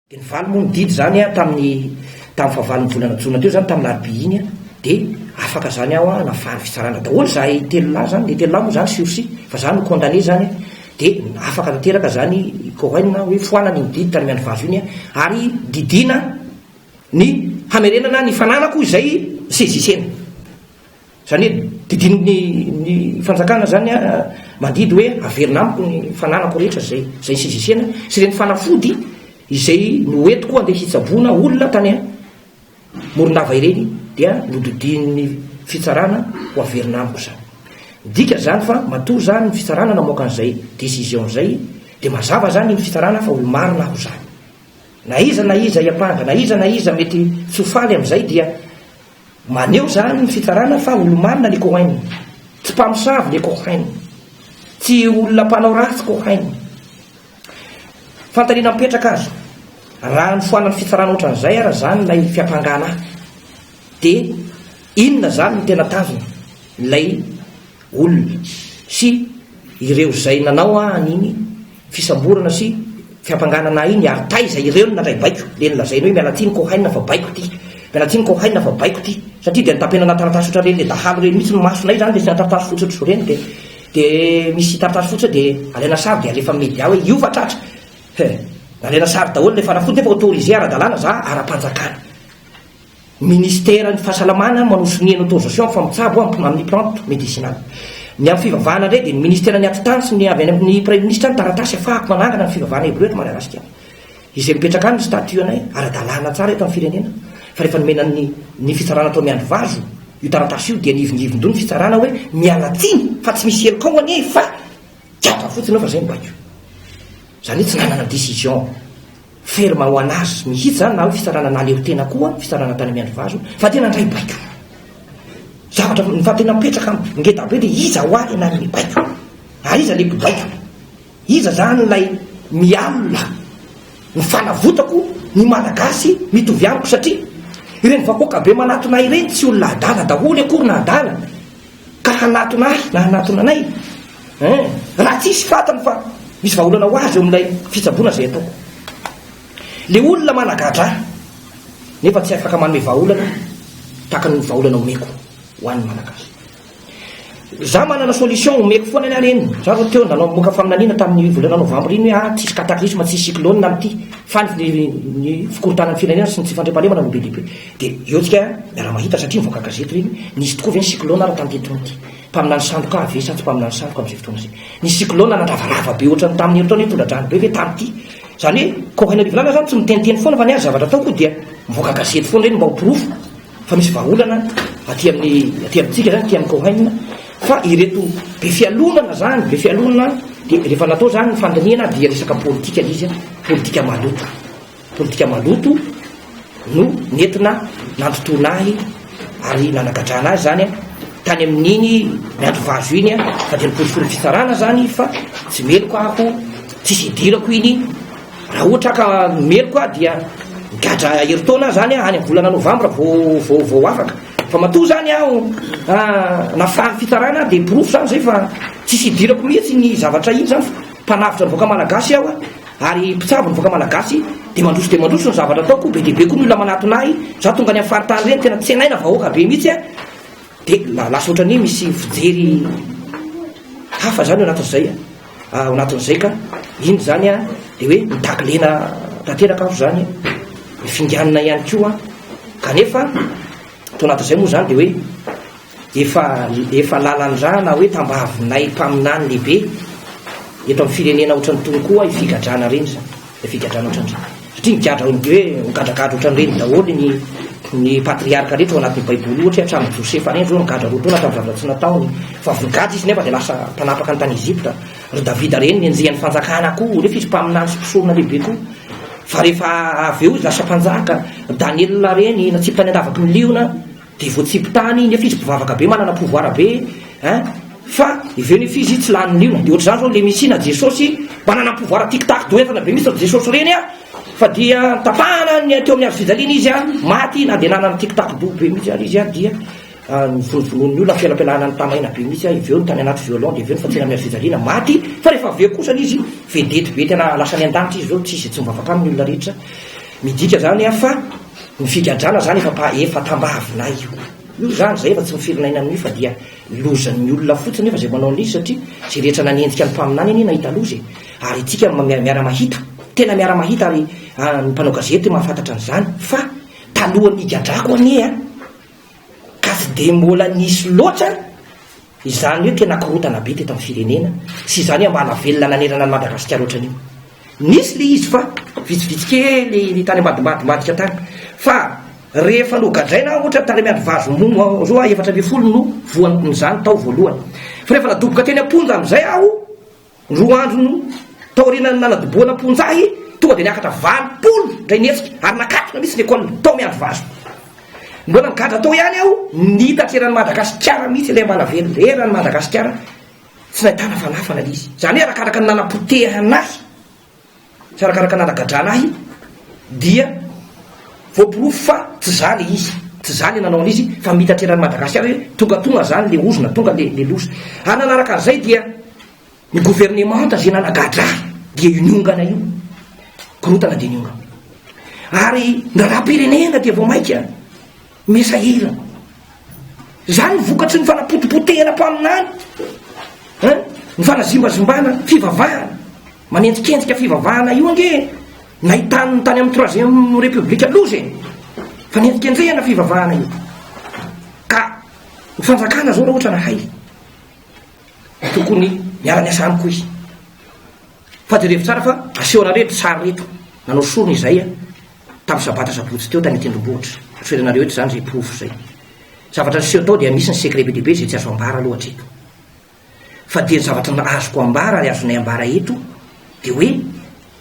Dia nivaly moa ny didy izany an, tamin'ny tamin'ny fahavalon'ny volana jona teo izany, tamin'ny alarobia iny an, dia afaka izany aho an, nafahan'ny fitsarana daholo izahay telo lahy izany, ilay telo lahy moa izany sursis, fa izaho no condamné izany an, dia afaka tanteraka izany i Cohen hoe foanana iny didy tany Miandrivazo iny an, ary didiana ny hamerenana ny fananako izay saisissena. Izany hoe didian'ny ny fanjakana izany mandidy hoe averina amiko ny fananako rehetra izay izay nisizisena sy ireny fanafody izay noentiko andeha hitsaboana olona tany Morondava ireny dia nodidian'ny fitsarana ho averina amiko izany. Midika izany fa matoa izany ny fitsarana namoaka an'izay décision izay dia mazava izany ny fitsarana fa olo-marina aho izany. Na iza na iza hiampanga, na iza na iza mety tsy ho faly amin'izay dia Maneho izany ny fitsarana fa olo-marina le Cohen. Tsy mpamosavy le Cohen. Tsy olona mpanao ratsy Cohen. Fanontaniana mipetraka aza, raha nofoanan'ny fitsarana ohatran'izay ara izany ilay fiampangana ahy, dia inona izany no tena tanjona ilay olona sy ireo izay nanao an'iny fisamborana sy fiampangana anah iny ary taiza ireo no nandray baiko, le nolazainy hoe miala tsiny Cohen fa baiko ity, miala tsiny Cohen fa baiko ity, satria dia notapenana taratasy ohatran'ireny le dahalo ireny mihitsy ny masonay zany le asiana taratasy fotsy ohatr'izao ireny dia dia misy taratasy fotsy dia alaina sary dia alefa amin'ny media hoe io fa tratra, he, nalaina sary daholo le fanafody nefa autorisé ara-dalàna za ara-panjakana. Ministeran'ny fahasalamana manao sonia ny autorisation fa mitsabo amin'ny plante médicinale. Ny amin'ny fivavahana indray dia ny ministeran'ny atitany sy ny avy any amin'ny praiminisitra ny taratasy afahako manangana ny fivavahana hebreo eto Madagasikara. Izay mipetraka any ny statut anay, ara-dalàna tsara eto amin'ny firenena. Fa rehefa nomena ny ny fitsarana tao Miandrivazo io taratasy io dia nihivingivin-doha ny fitsarana hoe miala tsiny fa tsy misy heloka ao anie fa gadra fotsiny eo fa izay no baiko. Izany hoe tsy nanana décision Ferme ho an'azy mihitsy izany na hoe fitsarana naleo tena koa, fitsarana tany Miandrivazo, fa tena ndray baiko. Zavatra fa tena mipetraka ngeda be dia iza ho ahy nanome baiko? Ary iza le mpibaiko? Iza zany ilay mialona ny fanavotako ny Malagasy mitovy amiko satria ireny vahoaka be manatona ahy ireny tsy olona adala daholo akory na adala ka hanatona ahy na hanatona anay Hein! Raha tsisy fantany fa misy vahaolana ho azy eo amin'ilay fitsaboana izay ataoko. Le olona managadra ahy nefa tsy afaka manome vahaolana tahaka ny vahaolana omeko ho an'ny Malagasy. Za manana solution omeko foana anie ary eny. Za vao teo nanao moka faminaniana tamin'ny volana novambra iny hoe ah tsisy cataclysme, tsisy cyclone amin'ity fa ny ny fikorontanan'ny firenena sy ny tsy fandriampahalemana no be dia be. Dia eo tsika miara-mahita satria mivoaka gazety ireny, nisy tokoa ve ny cyclone ary tamin'ity taona ity? Mpaminany sandoka ve sa tsy mpaminany sandoka amin'izay fotoana izay? Nisy cyclone nandravarava be ohatran'ny tamin'ny herintaona hoe tondra-drano be ve tamin'ity? Izany hoe Cohen Rivolala izany tsy miteniteny foana fa ny azy zavatra ataoko dia mivoaka gazety foana ireny mba ho porofo fa misy vahaolana aty amin'ny aty amintsika izany aty amin'i Cohen fa ireto be fialonana izany be fialonana dia rehefa natao izany ny fandinihana dia resaka politika ilay izy politika maloto. Politika maloto no nentina nandotoana ahy ary nanagadrana ahy izany tany amin'iny Miandrivazo iny fa dia niporiforin'ny fitsarana izany fa tsy meloka aho, tsisy idirako iny, raha ohatra ka meloka aho dia migadra herintaona aho izany any amin'ny volana novambra vao vao vao afaka, fa matoa izany aho nafahan'ny fitsarana dia porofo izany izay fa tsisy idirako mihitsy iny zavatra iny izany fa mpanavotra ny vahoaka malagasy aho. Ary mpitsabo ny vahoaka malagasy dia mandroso dia mandroso ny zavatra ataoko, be dia be koa ny olona manatona ahy, za tonga any amin'ny faritany ireny tena tsenaina vahoaka be mihitsy a, dia lasa ohatran'ny hoe misy fijery hafa zany ao anatin'izay a, ao anatin'izay ka iny zany a dia hoe mitaclena tanteraka aho zany, mifinganina ihany koa kanefa tao anatin'izay moa zany dia hoe Efa efa lalan-drà na hoe tambavinay mpaminany lehibe eto amin'ny firenena ohatran'itony koa i figadrana ireny izany, ilay figadrana ohatran'izany. Satria migadra hoe migadragadra ohatran'ireny daholo ny ny patriarka rehetra ao anatin'ny baiboly ohatra hoe hatramin'i Josefa ireny izao nigadra roa taona tamin'ny zavatra tsy nataony. Fa avy nigadra izy nefa dia lasa mpanapaka ny tany Egypta. Ry Davida ireny nenjehan'ny fanjakana koa nefa izy mpaminany sy mpisorona lehibe koa. Fa rehefa avy eo izy lasa mpanjaka. Ry Daniela ireny natsipy tany an-davaky ny liona. Dia voatsipy tany nefa izy mpivavaka be manana pouvoir be hein fa avy eo nefa izy tsy lanin'ny liona dia ohatr'izany zao le Messie na Jesosy manana pouvoir tic tac do entana be mihitsy ry Jesosy ireny a fa dia tapahana ny teo amin'ny hazo fijaliana izy a maty na dia nanana tic tac do be mihitsy ary izy a dia novonovonoin'ny olona fielampelahana ny tamaina be mihitsy a avy eo ny tany anaty violon dia avy eo ny fatsena amin'ny hazo fijaliana maty fa rehefa avy eo kosa izy vedety be tena lasa any an-danitra izy zao tsisy tsy mivavaka aminy ny olona rehetra. Midika zany an fa ny figadrana zany efa efa tambavinay io. Io zany zay efa tsy miferinaina amin'io fa dia lozan'ny olona fotsiny nefa zay manao an'izy satria zay rehetra nanenjika ny mpaminany anie nahita loza e. Ary itsika miara mahita, tena miara mahita ary ny mpanao gazety mahafantatra an'izany fa talohan'ny higadrako anie an ka tsy dia mbola nisy loatra izany hoe tena korontana be teto amin'ny firenena sy izany hoe ambala velona nanerana an'i Madagasikara ohatran'io. Nisy ilay izy fa vitsivitsy kely ny tany ambadimbadimbadika tany. Fa rehefa nogadraina aho ohatra tany Miandrivazo moa roa 14 no voan'izany tao voalohany. Fa rehefa nadoboka teny am-ponja amin'izay aho, roa andro no taorianan'ny nanadobohana am-ponja ahy, tonga dia niakatra 80 indray ny hetsika ary nakatona mihitsy ny école tao Miandrivazo. Mbola nigadra tao ihany aho, nitatra eran'i Madagasikara mihitsy ilay ambalavelona, eran'i Madagasikara. Tsy nahitana fanafana ilay izy. Izany hoe arakaraka ny nanapotehana ahy sy arakaraka ny nanagadrana ahy dia voaporofo fa tsy za ilay izy, tsy za ilay nanao an'izy fa miitatra eran'i Madagasikara hoe tongatonga izany ilay ozona, tonga ilay loza. Ary nanaraka an'izay dia ny governemanta izay nanagadra ahy dia io niongana io. Korontana dia niongana. Ary ny raharaham-pirenena dia vao mainka Miha-sahirana. Izany ny vokatry ny fanapotipotehana mpaminany, hein? Ny fanazimbazimbana fivavahana. Manendrikendrika fivavahana io ange nahitany tany amin'ny troisième république loza e. Fanendrikendrehana fivavahana io. Ka ny fanjakana zao raha ohatra nahay, tokony miara-miasa amiko izy. Fa jerevo tsara fa asehonareo ireto sary ireto, nanao sorona Izaia tamin'ny sabata sabotsy teo tany an-tendrombohitra. Asehoanareo eto izany izay porofo izay. Zavatra niseho tao dia misy ny secret be dia be izay tsy azo ambara aloha hatreto. Fa dia ny zavatra azoko ambara ary azonay ambara eto dia hoe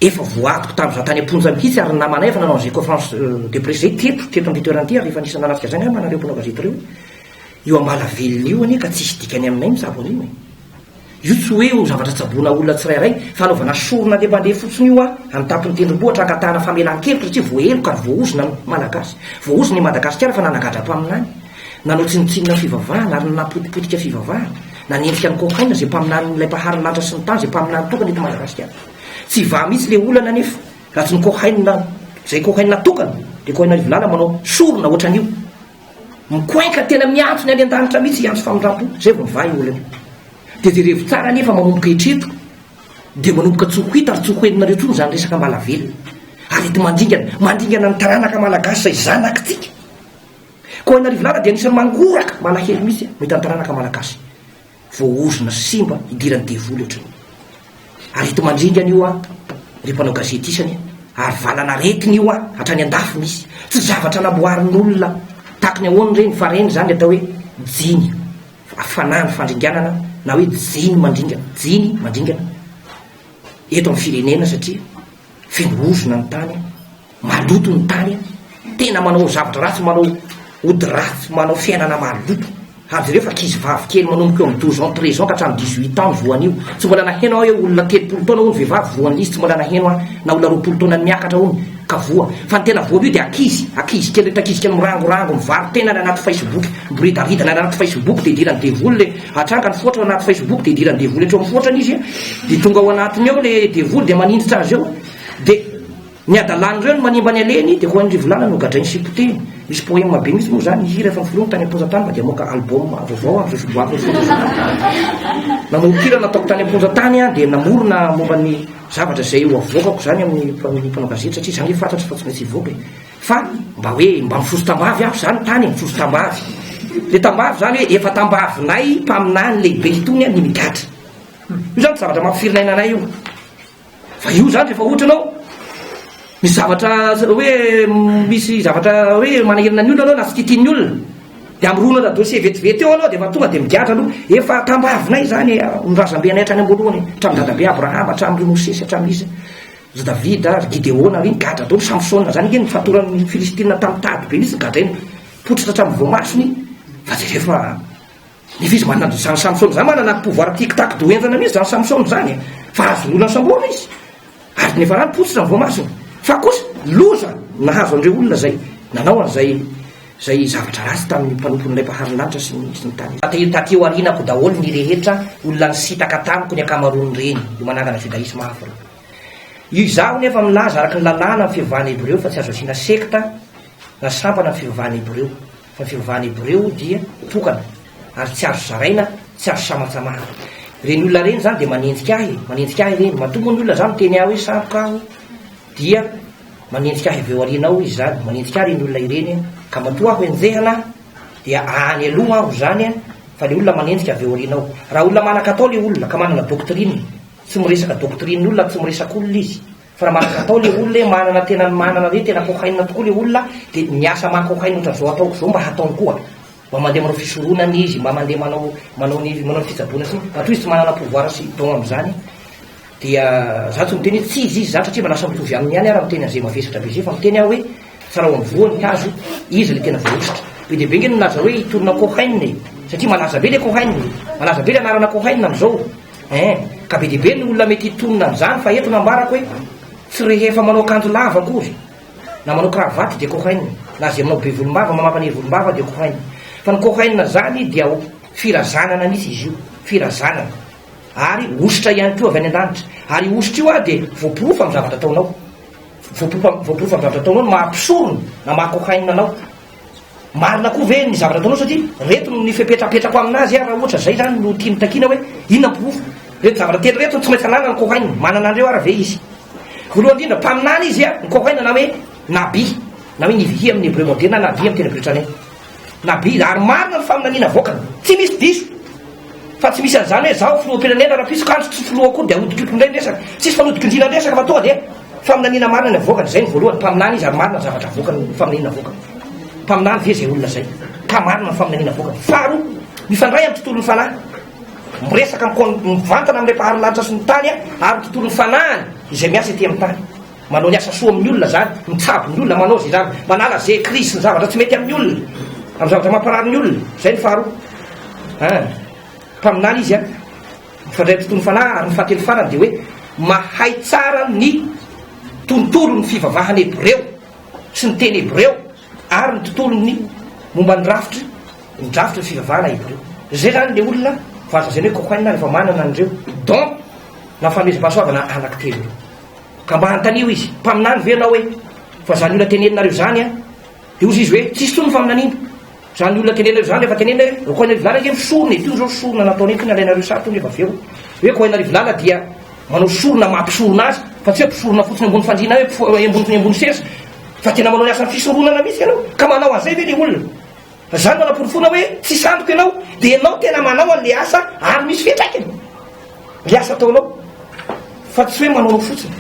efa voadiko tamin'izaho tany am-ponja mihitsy ary ny namanay efa nanao an'izay conférence de presse izay teto, teto amin'ity toerana ity ary efa nisy nanatrika izay angamba nareo mpanao gazety ireo. Io ambalavelona io anie ka tsisy dikany aminay mitsabo an'io e. Io tsy hoe ho zavatra tsaboina olona tsirairay fa anaovana sorona alemandeha fotsiny io an, amin'ny tampon'ny tendrombohitra angatahana famelan-keloka satria voaheloka ary voaozona ny Malagasy. Voaozona i Madagasikara fa nanagadra mpaminany, nanao tsinontsinona fivavahana ary nanapotipotika fivavahana, nanenjika ny cocaine izay mpaminanin'ilay mpahary ny lanitra sy ny tany izay mpaminany tokana eto Madagasikara. Tsy hivaha mihitsy ilay olana anefa raha tsy ny cocaine izay cocaine tokana dia cocaine Rivolala manao sorona ohatran'io. Mikoainka tena miantso ny any an-danitra mihitsy hiantso famindrampo, zay vao mivaha io olana io. Dia jerevo tsara anie fa manomboka etreto dia manomboka tsy ho hita ary tsy ho henonareo intsony izany resaka ambalavelona. Areti-mandringana, mandringana ny taranaka malagasy izay zanakitsika. Koa Ainarivolala dia anisan'ny mangoraka, malahelo mihitsy mahita ny taranaka malagasy. Voaozona sy simba idiran'ny devoly ohatran'io. Areti-mandringana io an, ry mpanao gazety isany a, ary valan'aretina io an, hatrany an-dafy misy. Tsy zavatra namboarin'olona tahaky ny ahoana ireny fa ireny izany atao hoe jiny, fanahy ny fandringanana na hoe jiny mandringana, jiny mandringana eto amin'ny firenena satria feno ozona ny tany. Maloto ny tany a! Tena manao zavatra ratsy, manao ody ratsy, manao fiainana maloto. Ary jereo fa ankizy vavy kely manomboka eo amin'ny 12 ans, 13 ans ka hatramin'ny 18 ans no voan'io. Tsy mbola naheno aho hoe olona 30 taona hono vehivavy voan'izy, tsy mbola naheno aho na olona 20 taona miakatra hono ka voa. Fa ny tena voan'io dia ankizy, ankizy kely, ireto ankizy kely mirangorango, mivaro-tena any anaty facebook, miboridaridana any anaty facebook dia idiran'ny devoly le atranga ny foatra ao anaty facebook dia idiran'ny devoly hatreo amin'ny foatrany izy dia tonga ao anatiny ao le devoly dia manindritra azy eo dia Ny adalan'ireo no manimba ny aleny dia ho an'i Rivolala no gadrainy sy potehiny. Misy poème be mihitsy moa izany, ny hira efa noforoniny tany am-ponja tany mba dia hamoaka album vaovao amin'izao fiboahako ny fonja izao. Namoron-kira nataoko tany am-ponja tany aho dia namorona momba ny zavatra izay ho avoakako izany amin'ny mpanao gazety satria izany ve fantatro fa tsy maintsy hivoaka e. Fa mba hoe mba mifoso tambavy aho izany tany e, mifoso tambavy. Ilay tambavy izany hoe efa tambavinay mpaminany lehibe itony ny migadra. Io izany tsy zavatra mampiferinaina anay io. Fa io zany rehefa ohatra anao misy zavatra hoe misy zavatra hoe manahirana ny olona anao na tsy tiatian'ny olona dia amoronana dossier vetivety eo anao dia efa tonga dia migadra aloha. Efa tambavinay izany e, ny razambenay hatrany am-boalohany, hatramin'ny dadabe Abrahama, hatramin'ny ry Mosesy, hatramin'iza, ry Davida, ry Gideona, ry nigadra daholo, Samsona zany ange nifatoran'ny Filistina tamin'ny tady be mihitsy nogadraina, potritra hatramin'ny voamasony, fa jereo fa Nefa izy manana izany Samsona izany manana pouvoir tic tac do henjana mihitsy izany Samsona izany e! Fa azon'ny olona samborina izy. Ary nefa rano potsitra ny voamasony. Fa kosa loza nahazo an'ireo olona izay nanao an'izay izay zavatra ratsy tamin'ny mpanompon'ilay Mpahary ny lanitra sy ny sy ny tany. Taty taty aorianako daholo ny rehetra olona nisintaka tamiko ny ankamaroan'ireny, io manangana judaisme hafa ireo. Io izaho nefa milaza araka ny lalàna ny fivavahana hebreo fa tsy azo asiana sekta na sampana ny fivavahana hebreo fa ny fivavahana hebreo dia tokana ary tsy azo zaraina tsy azo samatsamahana. Ireny olona ireny izany dia manenjika ahy e, manenjika ahy ireny, matoa moa ny olona izany miteny ahy hoe sandoka aho dia manenjika ahy avy eo aoriana ao izy izany, manenjika ahy ireny olona ireny ka matoa aho enjehana dia any aloha aho izany fa le olona manenjika avy eo aoriana ao. Raha olona manan-katao le olona ka manana doctrine, Tsy miresaka doctrine olona, tsy miresaka olona izy. Fa raha manana atao le olona hoe manana tena ny manana hoe tena kohainina tokoa le olona dia ny asa maha kohainina ohatran'izao ataoko izao mba hataony koa. Mba mandeha manao fisoronana izy, mba mandeha manao manao ny manao ny fitsaboana sy ny matoa izy tsy manana pouvoir sy don amin'izany dia za tsy miteny hoe tsy izy izy zany satria mba lasa mitovy aminy ihany aho raha miteny an'izay mavesatra be izay fa miteny aho hoe tsara ho amin'ny voa ny hazo, izy le tena voahosotra. Be dia be nge no milaza hoe hitorona kohainina e! Satria malaza be le kohainina e! Malaza be le anarana kohainina amin'izao. Ein, ka be dia be ny olona mety hitonona an'izany fa eto nambarako hoe tsy rehefa manao akanjo lava akory na manao kravaty dia kohain, na izay manao be volombava mamapaniry volombava dia kohain. Fa ny kohain izany dia firazanana mihitsy izy io, firazanana. Ary hosotra ihany koa avy any an-danitra. Ary io hosotra io dia voaporofo amin'ny zavatra ataonao. Voaporofo voaporofo amin'ny zavatra ataonao ny maha mpisorona na maha kohain anao. Marina koa ve ny zavatra ataonao satria reto ny fepetra apetrako aminazy raha ohatra zay zany no tiany takiana hoe inona ny porofo? Reto zavatra telo reto no tsy maintsy ananany Kohen, manana an'ireo ara ve izy? Voalohany indrindra, mpaminany izy a, ny Kohen na hoe Nabi, na hoe Nivihi amin'ny hebreo moderna na Nabi amin'ny teny hebreo tranainy. Nabi, ary marina ny faminaniana avoakany, tsy misy diso. Fa tsy misy an'izany hoe zaho filoham-pirenena rahampitso kanjo tsy filoha akory dia ahodikiko indray ny resaka. Tsisy fanodikondriana ny resaka fa tonga dia faminaniana marina ny avoakany. Izay no voalohany, mpaminany izy ary marina ny zavatra avoakany, ny faminaniana avoakany. Mpaminany ve izay olona izay? Ka marina ny faminaniana avoakany. Faharoa, mifandray amin'ny tontolon'ny fanahy. Miresaka mivantana amin'ilay mpahary lanitra sy ny tany ary ny tontolon'ny fanahiny izay miasa ety amin'ny tany. Manao ny asa soa amin'ny olona zany, mitsabo ny olona, manao izay zany, manala ze crise sy ny zavatra tsy mety amin'ny olona, amin'ny zavatra mamparary ny olona, zay ny faharoa. An, mpaminany izy an, mifandray amin'ny tontolon'ny fanahy ary ny fahatelo farany dia hoe mahay tsara ny tontolon'ny fivavahana hebreo sy ny teny hebreo ary ny tontolon'ny momba ny rafitry ny drafitry ny fivavahana hebreo. Zay zany le olona vao azo lazaina hoe kokaina rehefa manana an'ireo don na fanomezam-pahasoavana anankitelo ireo. Ka mba anontanio izy, mpaminany ve ianao hoe, fa izany olona teneninareo izany an? Dia hozy izy hoe, tsisy intsony ny faminaniana. Izany olona teneninareo izany rehefa tenenina hoe, Koainarivolala ange misorona e, toy izao sorona nataonay toy nalainareo sary toy nefa avy eo. Hoe Koainarivolala dia manao sorona maha mpisorona azy, fa tsy hoe mpisorona fotsiny ambony fandriana hoe ambony ambony seza, fa tena manao ny asan'ny fisoronana mihitsy ianao. Ka manao an'izay ve ilay olona? Izany no anaporofoana hoe tsy sandoka ianao, dia ianao tena manao an'ilay asa ary misy fiantraikany ilay asa ataonao, fa tsy hoe manaonao fotsiny.